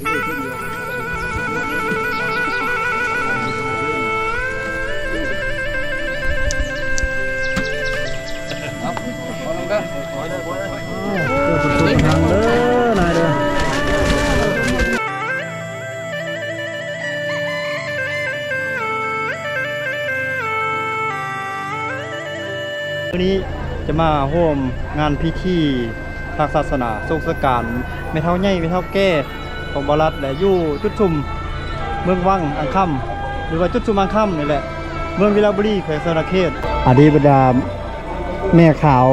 ມື້ນີ້ຈະມາຮ່ວມງານພິທີທາງສາສະໜາ ສົ່ງສະການແມ່ເຖົ້າໃຫຍ່ ແມ່ເຖົ້າແກ່ຂອງບ່າວລັດ ແລະ ຢູ່ຈຸດຊຸມເມືອງວັງອ່າງຄຳ ຫຼືວ່າຈຸດຊຸມອ່າງຄຳນີ້ແຫຼະ ເມືອງວິລະບູລີ ແຂວງສະຫວັນນະເຂດ. ອັນນີ້ບັນດາແມ່ຂາວ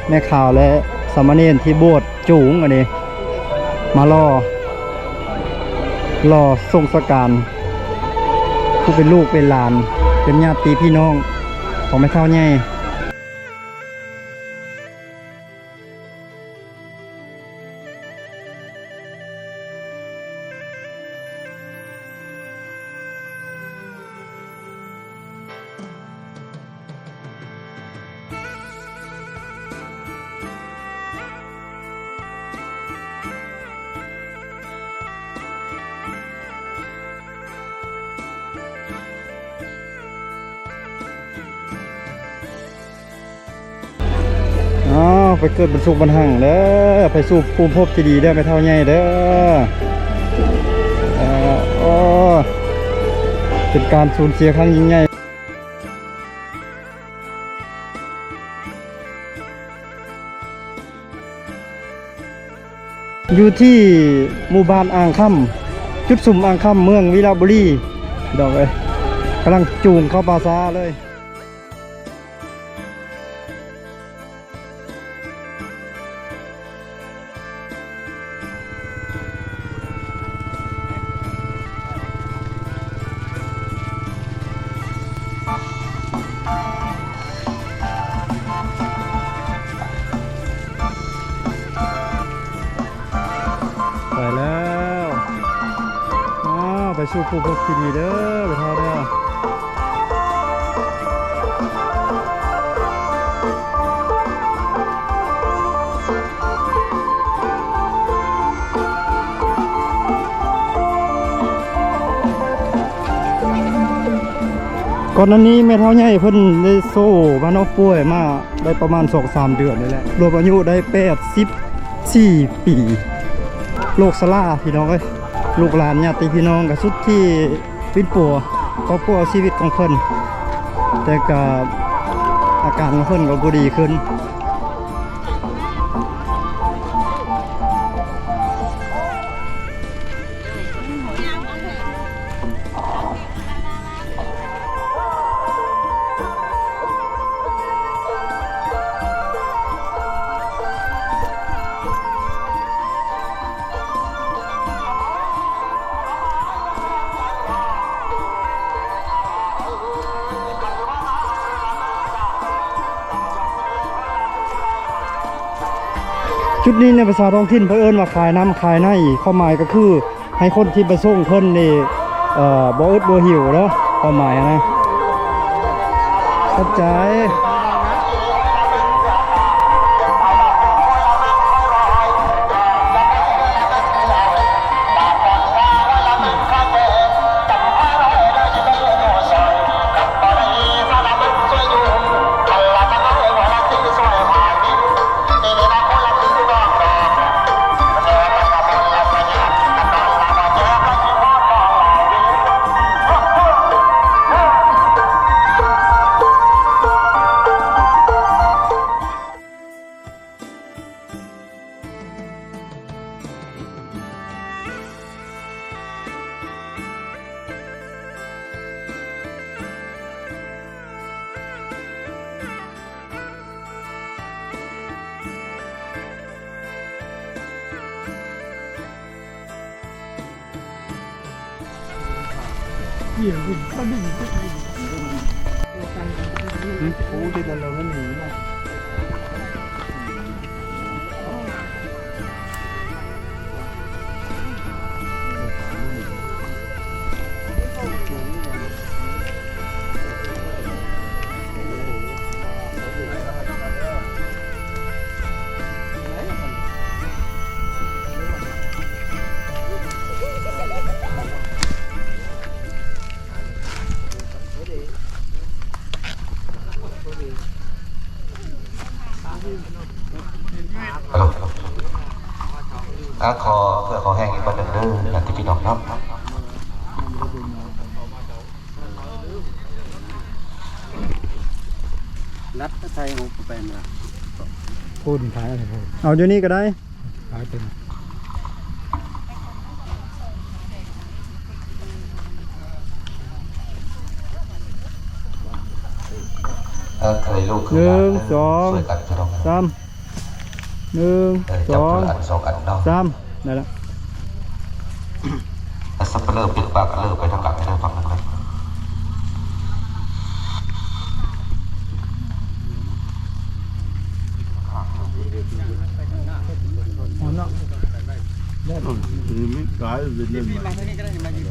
ແມ່ຂາວ ແລະ ສາມະເນນທີ່ບວດ ຈູງອັນນີ້ມາລໍ ລໍສົ່ງສະການ ຜູ້ເປັນລູກເປັນຫຼານ ເປັນຍາດຕິພີ່ນ້ອງຂອງແມ່ເຖົ້າໃຫຍ່. ອ້າວ ໄປເກີດບັນສຸກບັນຮັ່ງເດີ ໄປສູ່ພູມພົບທີ່ດີເດີ ແມ່ເຖົ້າໃຫຍ່ເດີ. ເອີ ໂອ້ ເປັນການສູນເສຍຄັ້ງຍິ່ງໃຫຍ່. ຢູ່ທີ່ໝູ່ບ້ານອ່າງຄຳ ຈຸດຊຸມອ່າງຄຳ ເມືອງວິລະບູລີ ພີ່ນ້ອງເອີຍ ກຳລັງຈູງເຂົ້າປ່າຊ້າເລີຍ. ໄປແລ້ວ ອ້າວ ໄປສູ່ຜູ້ພົບທີ່ດີເດີ ໄປເທົ່າເດີ. ກ່ອນໜ້ານີ້ແມ່ເຖົ້າໃຫຍ່ເພິ່ນໄດ້ໂຊມາເນາະ ປ່ວຍມາໄດ້ປະມານສອງສາມເດືອນນີ້ແຫຼະ ລວມອາຍຸໄດ້ແປດສິບສີ່ປີ ໂລກຊະລາ ພີ່ນ້ອງເອີຍ ລູກຫຼານຍາດຕິພີ່ນ້ອງກະສຸດທີ່ປິ່ນປົວຄອບຄົວຊີວິດຂອງເພິ່ນ ແຕ່ກະອາການຂອງເພິ່ນກະບໍ່ດີຂຶ້ນ. ຈຸດນີ້ໃນພາສາທ້ອງຖິ່ນເພິ່ນເອີ້ນວ່າຄາຍນ້ຳຄາຍໃນ ຄວາມໝາຍກໍຄືໃຫ້ຄົນທີ່ມາສົ່ງເພິ່ນນີ້ ເອີ ບໍ່ອຶດບໍ່ຫິວເນາະ ຄວາມໝາຍນະ. ຂອບໃຈ. ເ ກໍຂໍເພື່ອຂໍແຮງອີກບັດໜຶ່ງເດີ ຍາດຕິພີ່ນ້ອງເນາະ. ລັດໄທຫົບໄປນະ ພຸ້ນຂາຍເອົາຢູ່ນີ້ກໍໄດ້ ຂາຍເປັນ ເອີ ເຄີຍລູກເຄີຍຫຼານ ໜຶ່ງ ສອງ ຊ່ວຍກັນພີ່ນ້ອງ ສາມ ໜຶ່ງ ເອີ ຈັບ ສອງ ຄົນລະອັນສອງອັນເນາະ ສາມ ໄດ້ລະ. ແຕ່ສັບປະເລີປິດປາກເລີໄປທາງຫຼັງໃຫ້ໄດ້ຝັ່ງໜຶ່ງເລີຍ. ອືມ ມີກາຍເປັນເລື່ອງໃໝ່ ນັ້ນເ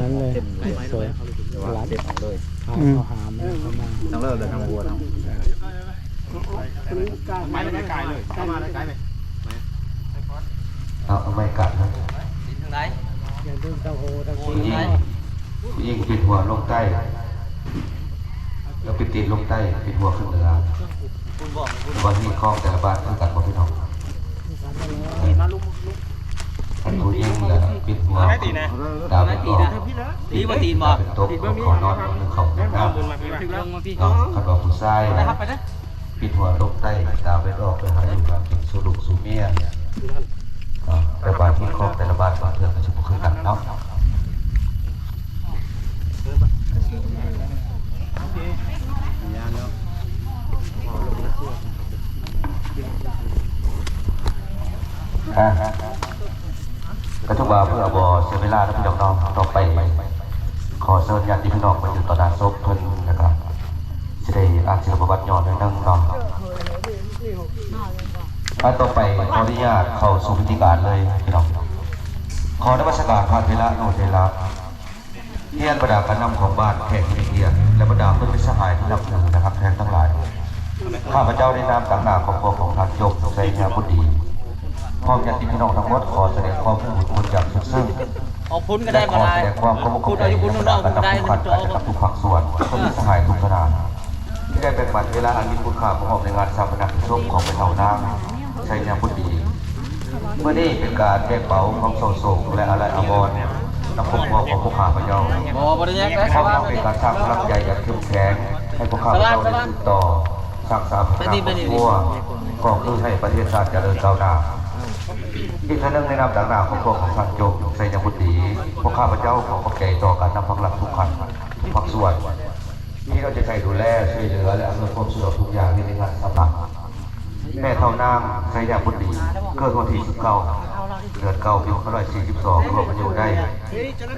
ລີຍ ສວຍ ອືມ ທາງເຂົ້າຫາມ ທາງເຂົ້າມາ ທັງເລີກເລີຍ ທັງບົວ ທັງ ໄມ້ໄກເລີຍ ເອົາມາໄກເລີຍ ເອົາ ເອົາໄມ້ກັດເນາະ. ຜູ້ຍິງ ຜູ້ຍິງປິ່ນຫົວລົງໃຕ້ ແລ້ວໄປຕີນລົງໃຕ້ ປິ່ນຫົວຂຶ້ນເໜືອ. ວັນນີ້ຂອງແຕ່ລະບ້ານຄືກັນບໍ່ພີ່ນ້ອງ? ຄັນຜູ້ຍິງລະປິດຫົວ ຕາເວັນອອກ ຕີບໍ່ຕີນບໍ່? ຕາເວັນຕົກ ເຂົ້ານອນ ເຂົ້າຫ້ອງນ້ຳເນາະ. ຄັນວ່າຜູ້ຊາຍລະປິດຫົວລົງໃຕ້ ຕາເວັນອອກ ໄປຫາຢູ່ຫາກິນສູ່ລູກສູ່ເມຍເນາະ. ແຕ່ວ່າຮີດຄອງແຕ່ລະບ້ານບາງເທື່ອກໍຊິບໍ່ຄືກັນເນາະ. ອ່າ ກໍຖືວ່າເພື່ອບໍ່ເສຍເວລານຳພີ່ນ້ອງເນາະ ຕໍ່ໄປຂໍເຊີນຍາດຕິພີ່ນ້ອງມາຢູ່ຕໍ່ໜ້າສົບເພິ່ນ ແລ້ວກໍຊິໄດ້ອ່ານຊີວະປະຫວັດຫຍໍ້ໜ້ອຍໜຶ່ງເນາະ. ອ່າ ຕໍ່ໄປຂໍອະນຸຍາດເຂົ້າສູ່ພິທີການເລີຍພີ່ນ້ອງ. ຂໍນະມັດສະການພະເຖລະນຸເຖລະ ຮຽນບັນດາການນຳຂອງບ້ານ ແຂກທີ່ມີກຽດ ແລະ ບັນດາມິດສະຫາຍທີ່ນັບຖື ແລະ ຮັກແພງທັງຫຼາຍ. ຂ້າພະເຈົ້າໃນນາມຕາງໜ້າຄອບຄົວຂອງທ່ານໂຈກ ໄຊຍະບຸດດີ ພ້ອມຍາດຕິພີ່ນ້ອງທັງໝົດ ຂໍສະແດງຄວາມຮູ້ບຸນຄຸນຢ່າງສຸດເຊິ່ງ ອອກພຸ້ນກໍໄດ້ ແລະ ຂໍສະແດງຄວາມເຄົາລົບເຄົາໃຈໃນບັນດາການນຳຂອງທ່ານ ແລະ ກັບທຸກພາກສ່ວນ ມິດສະຫາຍທຸກຄະນະ ທີ່ໄດ້ແບ່ງປັນເວລາອັນມີຄຸນຄ່າມາຮ່ວມໃນງານຊາປະນະກິດສົບຂອງແມ່ເຖົ້ານາງ ໄຊຍະບຸດດີ. ມື້ນີ້ເປັນການແບ່ງເບົາຄວາມເສົ້າໂສກ ແລະ ອາໄລອາວອນນຳຄອບຄົວຂອງພວກຂ້າພະເຈົ້າ. ບໍ່ ບໍ່ໄດ້ແຍກໄດ້ ເພາະເຮົາເປັນການສ້າງພະລັງໃຈອັນເຂັ້ມແຂງໃຫ້ພວກຂ້າພະເຈົ້າໄດ້ສືບຕໍ່ສ້າງສາພັດທະນາຄອບຄົວ ກໍຄືໃຫ້ປະເທດຊາດຈະເລີນກ້າວໜ້າ. ອີກເທື່ອໜຶ່ງ ໃນນາມຕາງໜ້າຄອບຄົວຂອງທ່ານໂຈກ ໄຊຍະບຸດດີ ພວກຂ້າພະເຈົ້າຂໍຂອບໃຈຕໍ່ການນຳພັກລັດທຸກຂັ້ນ ທຸກພາກສ່ວນ ທີ່ເຮົາຈະໃຊ້ດູແລ ຊ່ວຍເຫຼືອ ແລະ ອຳນວຍຄວາມສະດວກທຸກຢ່າງໃນງານຊາປະນະກິດ. ແມ່ເຖົ້ານາງ ໄຊຍະບຸດດີ ເກີດວັນທີສິບເກົ້າ ເດືອນເກົ້າ ປີສອງພັນຫ້າຮ້ອຍສີ່ສິບສອງ ລວມອາຍຸໄດ້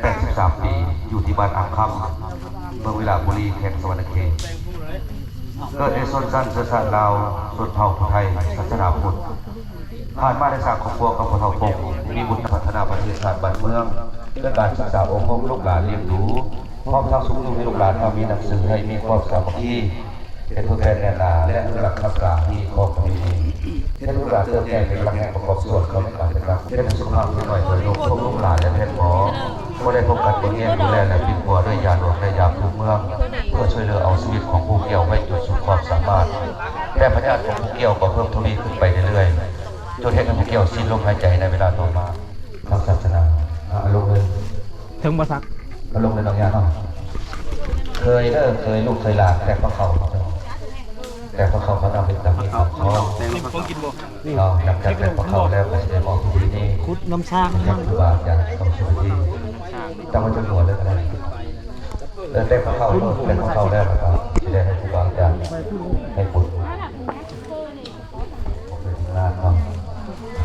ແປດສິບສາມປີ ຢູ່ທີ່ບ້ານອ່າງຄຳ ເມືອງວິລະບູລີ ແຂວງສະຫວັນນະເຂດ. ເກີດໃນຊົນຊັ້ນເຊື້ອຊາດລາວ ຊົນເຜົ່າຜູ້ໄທ ສາສະໜາພຸດ. ຜ່ານມາໄດ້ສ້າງຄອບຄົວກັບພໍ່ເຖົ້າປົກ ມີບຸນພັດທະນາປະເທດຊາດບ້ານເມືອງ ດ້ວຍການສຶກສາອົບຮົມລູກຫຼານລ້ຽງດູ ພ້ອມທັງຊຸກຍູ້ໃຫ້ລູກຫຼານເຮົາມີໜັງສື ໃຫ້ມີຄວາມສາມັກຄີ ເຮັດເພື່ອແຜ່ນແໜ້ນໜາ ແລະ ອະນຸລັກຮັກສາຮີດຄອງປະເພນີ ເຮັດໃຫ້ລູກຫຼານເຕີບໃຫຍ່ເປັນຫຼັກແຫ່ງປະກອບສ່ວນເຂົ້າໃນການເປັນລັດ ເຮັດໃຫ້ສຸຂະພາບເດັກນ້ອຍໂດຍລວມ ພວກລູກຫຼານ ແລະ ແພດໝໍ ກໍໄດ້ພົບກັນບົດຮຽນດູແລ ແລະ ປິ່ນປົວດ້ວຍຢາດອກ ແລະ ຢາພື້ນເມືອງ ເພື່ອຊ່ວຍເຫຼືອເອົາຊີວິດຂອງຜູ້ກ່ຽວໄວ້ຈົນສຸດຄວາມສາມາດ. ແຕ່ພະຍາດຂອງຜູ້ກ່ຽວກໍເພີ່ມທະວີຂຶ້ນໄປເລື້ອຍໆ ຈົນເຮັດໃຫ້ຜູ້ກ່ຽວສິ້ນລົມຫາຍໃຈໃນເວລາຕໍ່ມາ. ທາງສາສະໜາ ອາລົງເລີຍ ເຖິງບໍ່ສັກ ອາລົງເລີຍນ້ອງຍາເນາະ. ເຄີຍເດີ ເຄີຍລູກເຄີຍຫຼານ ແຕ່ພວກເຂົາ ແຕ່ພວກເຂົາ ເຂົານຳເປັນຕາມີຂອງເຂົາ ເນາະ. ຫຼັງຈາກແຕ່ພວກເຂົາແລ້ວ ກໍຊິໄດ້ມອບພິທີນີ້ ຂຸດນ້ຳຊ້າງ ໃຫ້ຄຮູບາອາຈານເຂົ້າສູ່ພິທີ ຕາມຈຳນວນເລີຍກໍໄດ້. ເອີ ແຕ່ພວກເຂົາ ແຕ່ພວກເຂົາແລ້ວ ແລ້ວກໍຊິໄດ້ໃຫ້ຄູບາອາຈານໃຫ້ບຸນ. ເປັນງານເນາະ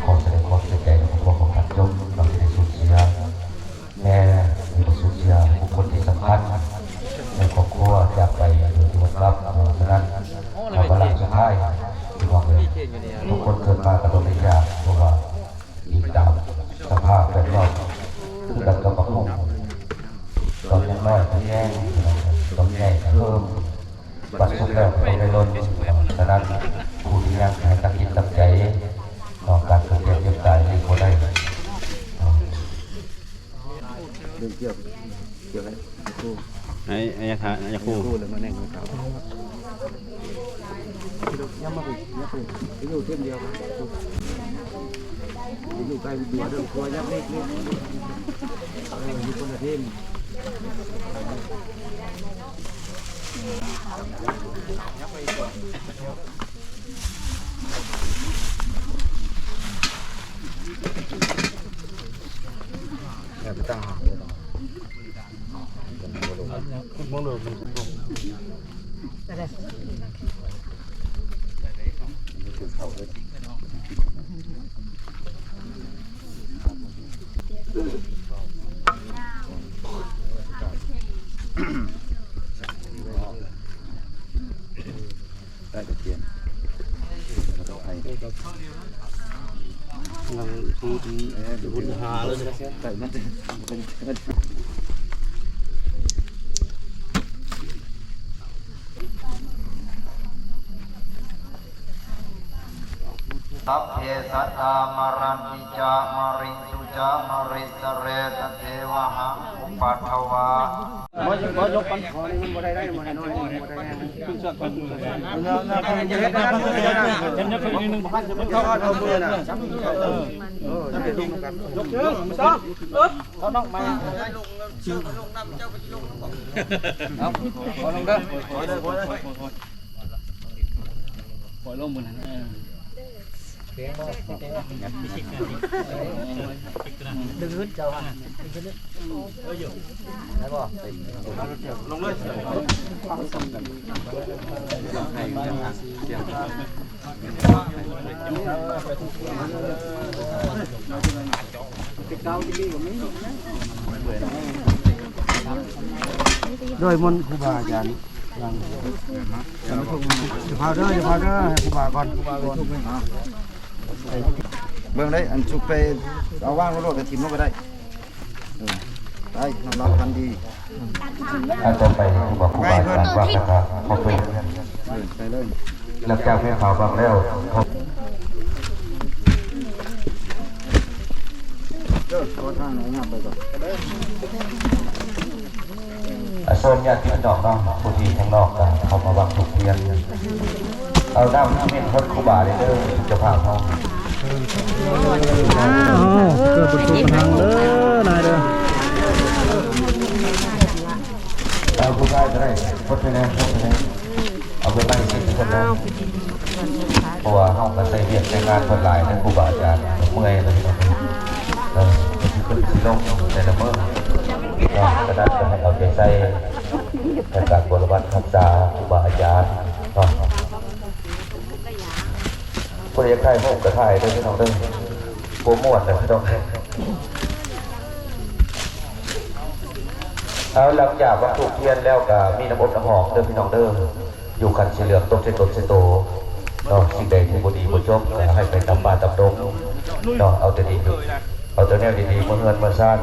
ຂໍສະແດງຄວາມເສຍໃຈນຳຄອບຄົວຂອງທ່ານຈົບ ເນາະ ທີ່ໄດ້ສູນເສຍແມ່ ທີ່ໄດ້ສູນເສຍບຸກຄົນທີ່ສຳຄັນໃນຄອບຄົວຈາກໄປໂດຍທີ່ບໍ່ຮັບ. ເພາະສະນັ້ນ ເວລາສຸດທ້າຍ ພີ່ນ້ອງເອີຍ ທຸກຄົນເກີດມາກໍຕ້ອງໄດ້ຢາກ ເພາະວ່າອີງຕາມສະພາບແວດລ້ອມ ຄືກັນກັບໝາກຫຸ່ງ ຕອນຍັງນ້ອຍກໍແຍງ ຕອນໃຫຍ່ກໍເພີ່ມ ບັດສຸກແລ້ວກໍຕ້ອງໄດ້ລົ້ນ. ສະນັ້ນ ຜູ້ທີ່ຍັງໃຫ້ຕັ້ງຈິດຕັ້ງໃຈ ເນາະ ການເກີດແກ່ເຈັບຕາຍນີ້ບໍ່ໄດ້. ເລື່ອງກ່ຽວ ກ່ຽວໃຫ້ຄູ ໃຫ້ ໃຫ້ຍາທາ ໃຫ້ຍາຄູ ຄູແລ້ວມາແໜ່ງຂອງເຂົາ. ຍັບມາເພິ່ນ ຍັບໄປ ໄປຢູ່ທີມດຽວກັນ ໄປຢູ່ໃກ້ຕົວເດີ ຕົວຍັບເລັກໆ ເອີ ຢູ່ຄົນລະທີມ. ແລ້ວໄປຕັ້ງ ໄດ້ຕະກຽນ ໄປ ກຳລັງຄູດ ເອີ ຫາແລ້ວ ໄປມັນ ສັບເພສັດຕາ ມະຣັນຕິຈະ ມະຣິງ ສຸຈາ ມະລິສະເຣ ຕະເທວະຫັງ ອຸປັດຖະວາ. ບໍ່ ບໍ່ຍົກກັນ ຂໍນີ້ມັນບໍ່ໄດ້ ໄດ້ບໍ່ໄດ້ ນ້ອຍນີ້ມັນບໍ່ໄດ້ ເອົາ ເອົາ ເອົາມືນະ ເອີ ຍົກ ເອົານ້ອງມາ ເອົາ ຂໍລົງເດີ ຂໍເດີ ຂໍເດີ ຂໍລົງມື້ນັ້ນ ເອີ. ດຶງຂຶ້ນເຈົ້າ ໄດ້ບໍ່? ລົງເລີຍ ໂດຍມົນຄູບາອາຈານ. ຢ່າພາວເດີ ຢ່າພາວເດີ ໃຫ້ຄູບາກ່ອນ ຄູບາກ່ອນ ເບິ່ງໄດ້ ອັນສຸກໄປເອົາວາງໂລດ ກະຖິ້ມລົງກະໄດ້ ເອີ ໄປ ຮັບລາງພັນດີ ອັນຕໍ່ໄປຄູບາ ຄູບາອາຈານວາງແລ້ວກະຂໍເປີດ ເອີ ໄປເລີຍ ຫຼັງຈາກແມ່ຂາວວາງແລ້ວ ເດີ ຂໍທາງໜ້ອຍ ຍ່າງໄປກ່ອນ. ອາ ເຊີນຍາດພີ່ນ້ອງເນາະ ຜູ້ທີ່ທາງນອກກະເຂົ້າມາວາງທູບທຽນ ເອົານ້ຳເປັນຄົນຄູບາເດີ ເຈົ້າພາບເຮົາ ອ້າວ ເກີດບຸນສຸກທາງເດີ ນາຍເດີ ເອົາຜູ້ຊາຍກະໄດ້ ຄົນໄປແນ່ ຄົນໄປແນ່ ເອົາໄປໄປຊິເພິ່ນເດີ ເພາະວ່າເຮົາກະໃສ່ວຽກໃສ່ງານເພິ່ນຫຼາຍເດີ ຄູບາອາຈານ ເມື່ອຍເລີຍ ເອີ ເພິ່ນຊິຂຶ້ນຊິລົງແຕ່ລະມື້ເນາະ ສະນັ້ນກະໃຫ້ເອົາໃຈໃສ່ໃນການບໍລິບັດຮັກສາຄູບາອາຈານເນາະ ຜູ້ໃດຢາກຖ່າຍຮູບກະຖ່າຍເດີພີ່ນ້ອງເດີ ບໍ່ມ່ວນເດີພີ່ນ້ອງ. ເອົາ ຫຼັງຈາກວາງທູບທຽນແລ້ວກະມີນ້ຳອົບນ້ຳຫອມເດີພີ່ນ້ອງເດີ ຢູ່ຄັນສີເຫຼືອງຕົກໃສ່ຕົນໃສ່ໂຕເນາະ ສິ່ງໃດທີ່ບໍ່ດີບໍ່ຈົບກະໃຫ້ໄປຕາມປ່າຕາມດົງເນາະ ເອົາແຕ່ດີ ເອົາແຕ່ແນວດີໆເມືອເຮືອນເມືອຊານ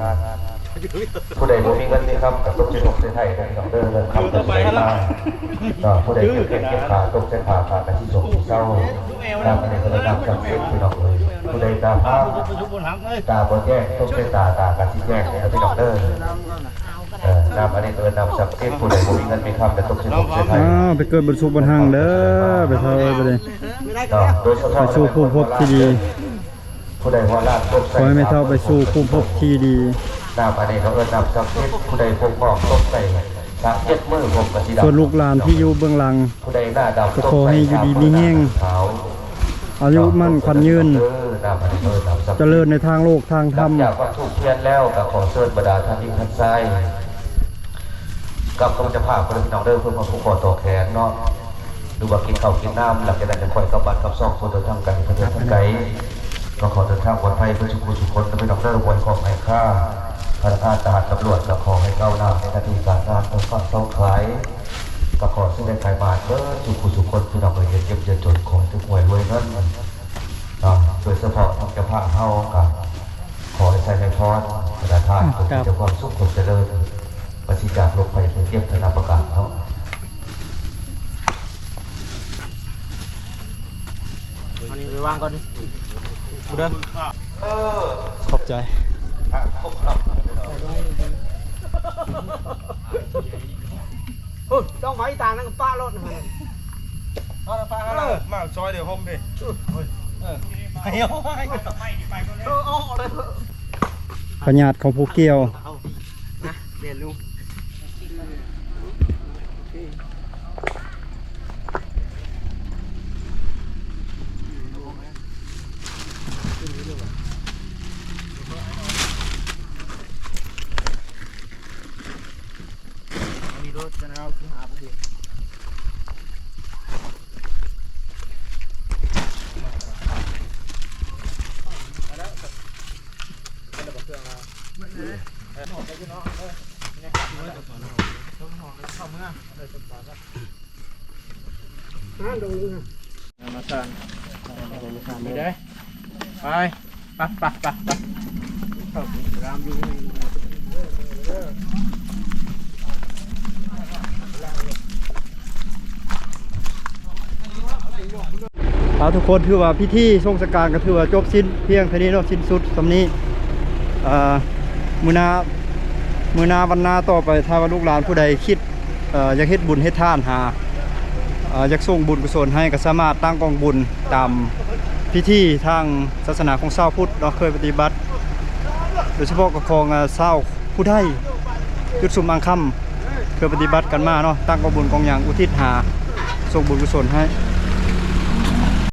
ຜູ້ໃດບໍ່ມີເງິນມີຄຳກະຕົກໃສ່ທຸກໃສ່ໄຖເດີພີ່ນ້ອງເດີ ເງິນຄຳກະຊິໄຫຼມາເນາະ ຜູ້ໃດເຈັບແຂ້ງເຈັບຂາຕົກໃສ່ຜາ ຂາກະຊິສົບຊິເຊົາ ນ້ຳອັນນີ້ເອີ້ນວ່ານ້ຳສັກສິດພີ່ນ້ອງເອີຍ ຜູ້ໃດຕາພາງຕາບໍ່ແຈ້ງຕົກໃສ່ຕາ ຕາກະຊິແຈ້ງເດີພີ່ນ້ອງເດີ. ເອີ ນ້ຳອັນນີ້ເອີ້ນນ້ຳສັກສິດ ຜູ້ໃດບໍ່ມີເງິນມີຄຳກະຕົກໃສ່ທຸກໃສ່ໄຖ ອ້າວ ໄປເກີດບຸນສຸກບຸນຮັ່ງເດີ ໄປເທົ່າເອີຍ ໄປເລີຍ ໂດຍສະເພາະ ໄປສູ່ພູມພົບທີ່ດີ ຜູ້ໃດຫົວລ້ານຕົກໃສ່ ຂໍໃຫ້ແມ່ເຖົ້າໄປສູ່ພູມພົບທີ່ດີ ນ້ຳອັນນີ້ເຂົາເອີ້ນນ້ຳສັກສິດ ຜູ້ໃດຜົມງອກຕົກໃສ່ສະເຈັດມື້ຜົມກະຊິດຳ ສ່ວນລູກຫຼານທີ່ຢູ່ເບື້ອງຫຼັງ ຜູ້ໃດໜ້າດຳ ກະຂໍໃຫ້ຢູ່ດີມີແຮງ ຂາວ ອາຍຸໝັ້ນຂວັນຍືນ ເອີ ຈະເລີນໃນທາງໂລກທາງທຳ. ຫຼັງຈາກວາງທູບທຽນແລ້ວ ກະຂໍເຊີນບັນດາທ່ານຍິງທ່ານຊາຍ ກັບຄະນະເຈົ້າພາບເດີພີ່ນ້ອງເດີ ເພື່ອມາຜູກຄໍຕໍ່ແຂນເນາະ ຫຼືວ່າກິນເຂົ້າກິນນ້ຳ ຫຼັງຈາກນັ້ນຈະຄ່ອຍກັບບ້ານກັບຊ່ອງ ຜູ້ເດີນທາງໄກ ປະເທດທາງໄກ ກະຂໍເດີນທາງປອດໄພເບິດສູ່ຜູ້ສູ່ຄົນເດີພີ່ນ້ອງເດີ ບໍ່ໃຫ້ຂ້ອງໃຫ້ຄາ ພະນັກງານທະຫານຕຳຫຼວດ ກະຂໍໃຫ້ກ້າວໜ້າໃນໜ້າທີ່ການງານ ຄ້າຂາຍ ກະຂໍຊື້ໄດ້ຂາຍໝານເບິດສູ່ຜູ້ສູ່ຄົນ ພີ່ນ້ອງເອີຍ ຢ່າເຈັບຢ່າຈົນ ຂໍໃຫ້ຖືກຫວຍລວຍເງິນເນາະ ໂດຍສະເພາະທາງເຈົ້າພາບເຮົາກະຂໍໃຫ້ໄຊໃຫ້ພອນ ບັນດາທ່ານ ຈົ່ງມີແຕ່ຄວາມສຸກຄວາມຈະເລີນ ປາສະຈາກໂລກໄພໄຂ້ເຈັບນານາປະການເນາະ. ເອົານີ້ໄປວາງກ່ອນ ເດີ ຂອບໃຈ ໂອ້ ຕ້ອງໄຫວຕານັ້ນກະປະໂລດຫັ້ນ. ເອີ ມາຊອຍດຽວໂຮມເພ ເອີ ພະຍາດຂອງຜູ້ກ່ຽວ ນະ ແມ່ນລຸງ. ໄປ ໄປ ໄປ ໄປ ໄປ ເອົາ ທຸກຄົນ ຖືວ່າພິທີສົ່ງສະການກໍຖືວ່າຈົບສິ້ນພຽງເທົ່ານີ້ເນາະ ສິ້ນສຸດສ່ຳນີ້. ເອີ ມື້ໜ້າ ມື້ໜ້າວັນໜ້າຕໍ່ໄປ ຖ້າວ່າລູກຫຼານຜູ້ໃດຄິດ ເອີ ຢາກເຮັດບຸນເຮັດທານຫາ ເອີ ຢາກສົ່ງບຸນກຸສົນໃຫ້ ກໍສາມາດຕັ້ງກອງບຸນຕາມພິທີທາງສາສະໜາຂອງຊາວພຸດເນາະ ເຄີຍປະຕິບັດ ໂດຍສະເພາະກໍຂອງ ເອີ ຊາວຜູ້ໄທ ຈຸດສຸມອ່າງຄຳ ເຄີຍປະຕິບັດກັນມາເນາະ ຕັ້ງກອງບຸນກອງຫຍັງ ອຸທິດຫາ ສົ່ງບຸນກຸສົນໃຫ້.